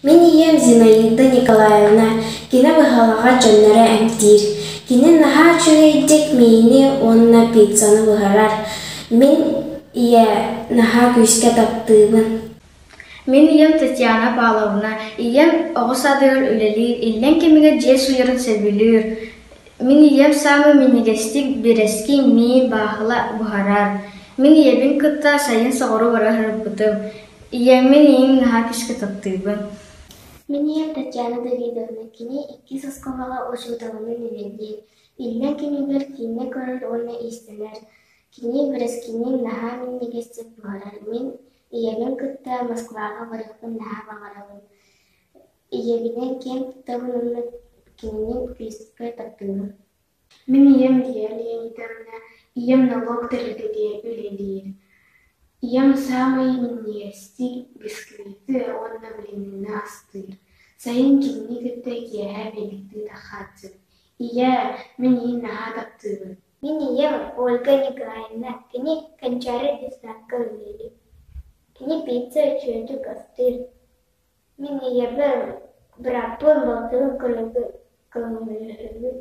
Мин ийэм Зинаида Николаевна, кини быһалаҕа дьонноро эмтиир. Кини наһаа үчүгэйдик миини уонна пиццаны буһарар. Мин ийэ наһаа күүскэ таптыыбын. Мин ийэм Татьяна Павловна, ийэм оҕо саадыгар үлэлиир, иллэҥ кэмигэр дьиэ сууйарын сөбүлүүр. Мин ийэм саамай минньигэстик бирэски, миин, баахыла буһарар. Мин ийэбин кытта сайын соҕуруу бара сырыппытым. Ийэммин ийэм наһаа күүскэ таптыыбын. Мин ийэм Татьяна Давидовна, кини иккис оскуолаҕа учууталынан үлэлиир. Иллэҥ кэмигэр киинэ көрөр уонна иистэнэр. Кини бэрэскини наһаа минньигэстик буһарар. Мин ийэбин кытта Москваҕа барыахпын наһаа баҕарабын. Ийэбинэн киэн туттабын уонна кинини күүскэ таптыыбын. Мин ийэм Лия Леонидовна, ийэм налог тэрилтэтигэр үлэлиир. Ийэм саамай минньигэстик бисквиты уонна блинныны астыыр. Сайын кинини кытта киэһэ великтыы таххааччыбын. Ийээ, мин эйигин наһаа таптыыбын. Мин ийэм Ольга Николаевна, кини Кэнчээри детсадка үлэлиир. Кини пицца үчүгэйдик астыыр. Мин ийэбэр бырааппын, балтыбын көмөлөһөбүн.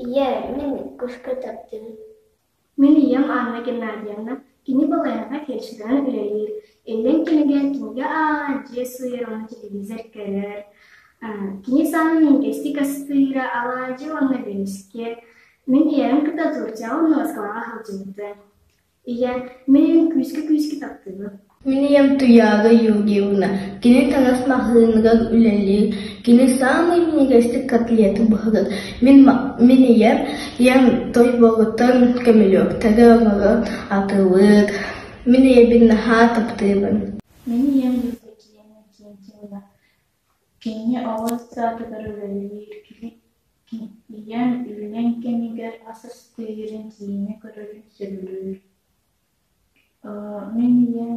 Ийээ, мин куска таптыыбын. Мин ийэм Анна Геннадьевна, кини балыыһаҕа фельдшерынан үлэлиир, иллэҥ кэмигэр кинигэ ааҕар, дьиэ сууйар уонна телевизор көрөр. Кини саамай минньигэстик астыыра алаадьы уонна бэрэскэ. Мин ийэбин кытта Турцияҕа уонна Москваҕа сылдьыбытым. Ийэ, мин күүскэ-күүскэ таптыыбын. Мин ийэм Туйаара Юрьевна, кини таҥас маҕаһыыныгар үлэлиир, кини саамай минньигэстик котлеты буһарар. Мин мин ийэм ийэм Тойбоҕуттан көмүлүөктэри оҥорон атыылыыр. Мин ийэбин наһаа таптыыбын. Мин ийэм Евдокия Иннокентьевна, кини оҕо саадыгар үлэлиир, кини ийэм иллэҥ кэмигэр ас астыырын, киинэ көрөрүн сөбүлүүр. Мин ийэм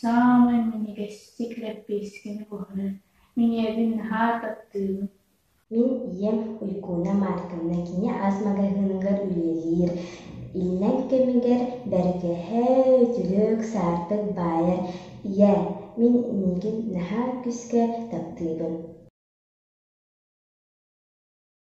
саамай минньигэстик лэппиэскэни буһарар, мин ийэбин наһаа таптыыбын. Мин ийэм Уйгуна Марковна, кини ас маҕаһыыныгар үлэлиир, иллэҥ кэмигэр бэргэһэ, үтүлүк, саарпык баайар. Ийээ, мин эйигин наһаа күүскэ таптыыбын.